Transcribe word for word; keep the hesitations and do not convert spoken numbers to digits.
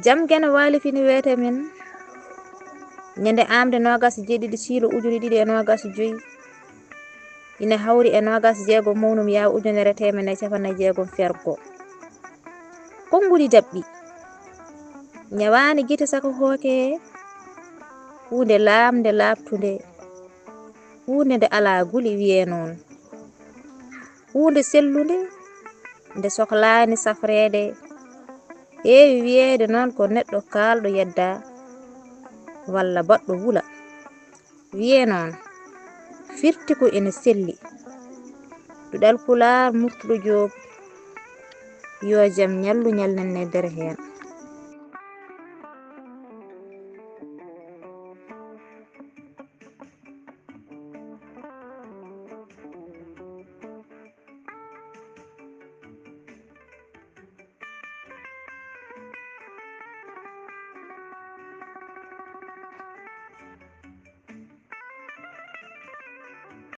Jam geno waali fini weete men. Ñande amde noogas e jeeɗiɗi siilo ujune ɗiɗi e noogas e joyi. Ina hawri e noogas e jeego mawnum yaawa ujunere teemedde e capanɗe jeegom fergo. Konguɗi daɓɓi. Ñawaani gite saka hooke. Huunde laamnde laaɓtunde. Huunde nde alaa guli wiyee noon. Huunde sellunde nde soklaani safreede. Heewi wiyeede noon ko neɗɗo kaalɗo yedda walla baɗɗo wula. Wiyee noon firti ko ene selli. Duɗal Pulaar Murtuɗo Joob, yo jam ñallu ñalnanne nder heen.